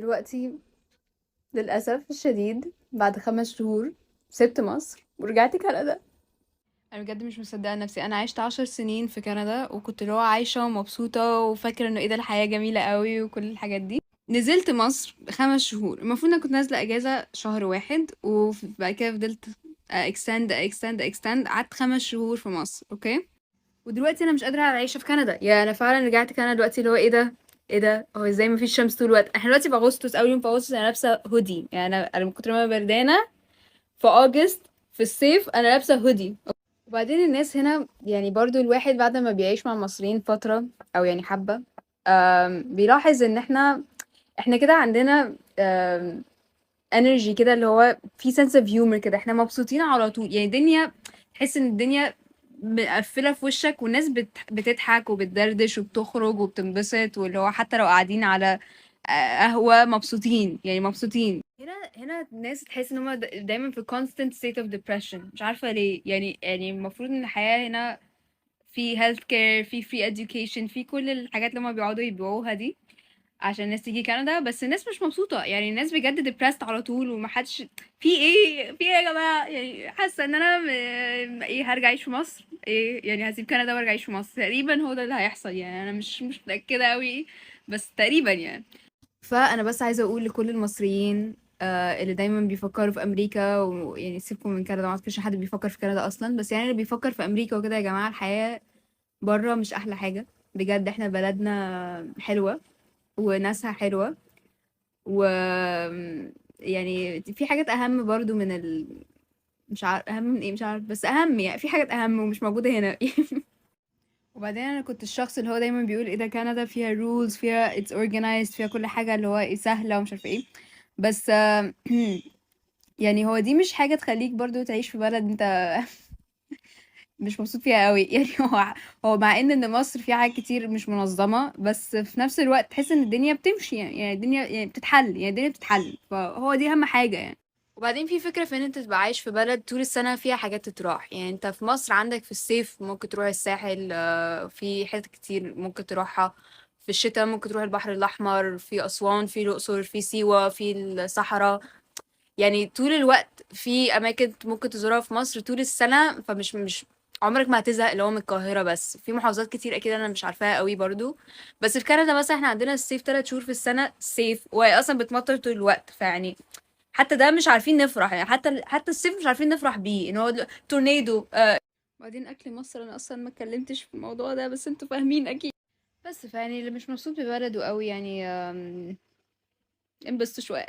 دلوقتي للأسف الشديد بعد 5 شهور سبت مصر ورجعت كندا. انا بجد مش مصدقه نفسي، انا عشت 10 سنين في كندا وكنت اللي هو عايشه ومبسوطة وفاكره انه ايه ده الحياة جميلة قوي وكل الحاجات دي. نزلت مصر 5 شهور، المفروض انا كنت نازله اجازه شهر واحد، وبعد كده فضلت extend extend extend، قعدت 5 شهور في مصر، okay. ودلوقتي انا مش قادرة على العيشة في كندا، يا انا فعلا رجعت كندا دلوقتي اللي هو ايه ده، ايه ده، هو ازاي مفيش شمس طول الوقت؟ احنا دلوقتي في اغسطس، اول يوم في اغسطس انا لابسه هودي، يعني انا من كتر ما انا بردانه في August في الصيف انا لابسه هودي. وبعدين الناس هنا يعني برضو الواحد بعد ما بيعيش مع المصريين فترة او يعني حبة، بيلاحظ ان احنا كده عندنا energy كده اللي هو في sense of humor كده، احنا مبسوطين على طول، يعني الدنيا تحس ان الدنيا مقفلة في وشك والناس بتضحك وبتدردش وبتخرج وبتنبسط، واللي هو حتى لو قاعدين على قهوة مبسوطين، يعني مبسوطين. هنا الناس تحس ان هم دايما في constant state of depression، مش عارفة ليه. يعني المفروض ان الحياة هنا في health care، في free education، في كل الحاجات اللي هم بيقعدوا يبيعوها دي عشان الناس تيجي كندا، بس الناس مش مبسوطة، يعني الناس بجد depressed على طول ومحدش في ايه، في ايه يا جماعة؟ يعني حاسة ان انا ايه، هرجع اعيش في مصر، ايه يعني هسيب كندا وارجع اعيش في مصر، تقريبا هو ده اللي هيحصل، يعني انا مش متأكدة قوي بس تقريبا يعني. فانا بس عايزه اقول لكل المصريين اللي دايما بيفكروا في امريكا، ويعني سيبكم من كندا، ما اعتقدش حد بيفكر في كندا اصلا، بس يعني اللي بيفكر في امريكا وكده، يا جماعة الحياة بره مش احلى حاجة بجد. احنا بلدنا حلوة وناسها حلوة، و يعني في حاجات اهم برضو من مش عارف اهم من ايه، مش عارف، بس اهم يعني في حاجات اهم ومش موجودة هنا. وبعدين انا كنت الشخص اللي هو دايما بيقول ايه ده كندا فيها rules، فيها it's organized، فيها كل حاجة اللي هو ايه سهلة ومش عارفة ايه، بس يعني هو دي مش حاجة تخليك برضو تعيش في بلد انت مش مبسوط فيها قوي. يعني هو مع ان مصر فيها حاجات كتير مش منظمة، بس في نفس الوقت تحس ان الدنيا بتمشي، يعني الدنيا يعني بتتحل، يعني الدنيا بتتحل، فهو دي اهم حاجة يعني. وبعدين في فكرة في ان انت تبقى عايش في بلد طول السنة فيها حاجات تتراح، يعني انت في مصر عندك في الصيف ممكن تروح الساحل، في حتت كتير ممكن تروحها، في الشتاء ممكن تروح البحر الأحمر، في أسوان، في الأقصر، في سيوة، في الصحراء، يعني طول الوقت في أماكن ممكن تزورها في مصر طول السنة، فمش مش عمرك ما هتزهق اللي هو من القاهرة. بس في محافظات كتير أكيد أنا مش عارفاها قوي برضو، بس في كندا مثلا احنا عندنا الصيف 3 شهور في السنة صيف، وهي أصلا بتمطر طول الوقت، فيعني حتى ده مش عارفين نفرح، يعني حتى الصيف مش عارفين نفرح بيه ان هو تورنيدو. بعدين اكل مصر انا اصلا ما اتكلمتش في الموضوع ده، بس انتوا فاهمين اكيد. بس فيعني اللي مش مبسوط ببلده قوي يعني انبسطوا شوية.